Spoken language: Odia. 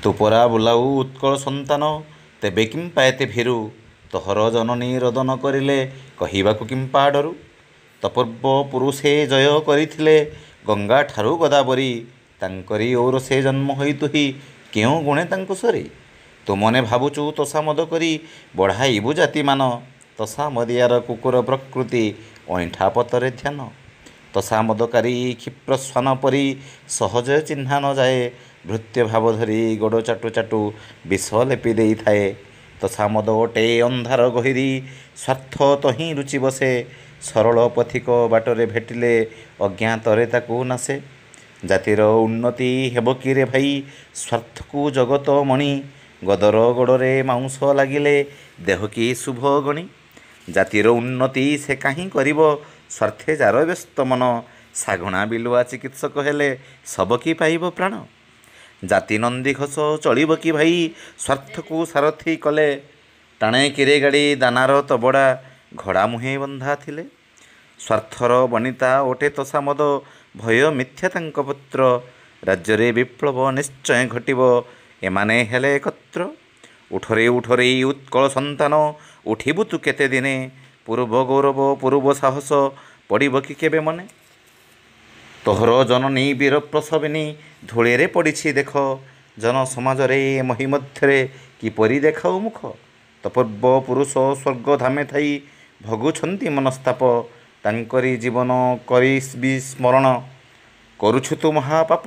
ତୁ ପରା ବୋଲାଉ ଉତ୍କଳ ସନ୍ତାନ, ତେବେ କିମ୍ପା ଏତେ ଭୀରୁ? ତୋହର ଜନନୀ ରୋଦନ କରିଲେ କହିବାକୁ କିମ୍ପା ଡରୁ? ତୋ ପୂର୍ବ ପୁରୁଷେ ଜୟ କରିଥିଲେ ଗଙ୍ଗାଠାରୁ ଗୋଦାବରୀ, ତାଙ୍କରି ଔରସେ ଜନ୍ମ ହୋଇ ତୁହି କେଉଁ ଗୁଣେ ତାଙ୍କୁ ସରି? ତୁ ମନେ ଭାବୁଛୁ ତୋଷାମଦ କରି ବଢ଼ାଇବୁ ଜାତିମାନ, ତୋଷାମଦିଆର କୁକୁର ପ୍ରକୃତି ଅଇଁଠା ପତରେ ଧ୍ୟାନ। ତୋଷାମଦକାରୀ କ୍ଷିପ୍ରଶ୍ୱାନ ପରି ସହଜେ ଚିହ୍ନା ନ ଯାଏ, ଭୃତ୍ୟ ଭାବ ଧରି ଗୋଡ଼ ଚାଟୁ ଚାଟୁ ବିଷ ଲେପି ଦେଇଥାଏ। ତୋଷାମଦ ଅଟେ ଅନ୍ଧାର ଗହିରୀ, ସ୍ୱାର୍ଥ ତହିଁ ଲୁଚି ବସେ, ସରଳ ପଥିକ ବାଟରେ ଭେଟିଲେ ଅଜ୍ଞାତରେ ତାକୁ ନାଶେ। ଜାତିର ଉନ୍ନତି ହେବ କିରେ ଭାଇ ସ୍ୱାର୍ଥକୁ ଜଗତ ମଣି? ଗଦର ଗୋଡ଼ରେ ମାଉଁସ ଲାଗିଲେ ଦେହ କି ଶୁଭ ଗଣି? ଜାତିର ଉନ୍ନତି ସେ କାହିଁ କରିବ ସ୍ୱାର୍ଥେ ଯାର ବ୍ୟସ୍ତ ମନ, ଶାଗୁଣା ବିଲୁଆ ଚିକିତ୍ସକ ହେଲେ ଶବ କି ପାଇବ ପ୍ରାଣ? ଜାତି ନନ୍ଦିଘୋଷ ଚଳିବ କି ଭାଇ ସ୍ୱାର୍ଥକୁ ସାରଥି କଲେ? ଟାଣେ କିରେ ଗାଡ଼ି ଦାନାର ତବଡ଼ା ଘୋଡ଼ା ମୁହେଁ ବନ୍ଧା ଥିଲେ? ସ୍ୱାର୍ଥର ବନିତା ଅଟେ ତୋଷାମଦ, ଭୟ ମିଥ୍ୟା ତାଙ୍କ ପୁତ୍ର, ରାଜ୍ୟରେ ବିପ୍ଳବ ନିଶ୍ଚୟ ଘଟିବ ଏମାନେ ହେଲେ ଏକତ୍ର। ଉଠରେ ଉଠରେ ଉତ୍କଳ ସନ୍ତାନ, ଉଠିବୁ ତୁ କେତେ ଦିନେ? ପୂର୍ବ ଗୌରବ ପୂର୍ବ ସାହସ ପଡ଼ିବ କି କେବେ ମନେ? ତୋହର ଜନନୀ ବୀର ପ୍ରସବିନୀ ଧୂଳିରେ ପଡ଼ିଛି ଦେଖ, ଜନ ସମାଜରେ ମହି ମଧ୍ୟରେ କିପରି ଦେଖାଉ ମୁଖ? ତୋ ପୂର୍ବ ପୁରୁଷ ସ୍ୱର୍ଗ ଧାମେ ଥାଇ ଭୋଗୁଛନ୍ତି ମନସ୍ତାପ, ତାଙ୍କରି ଜୀବନ କରି ବିସ୍ମରଣ କରୁଛୁ ତୁ ମହାପାପ।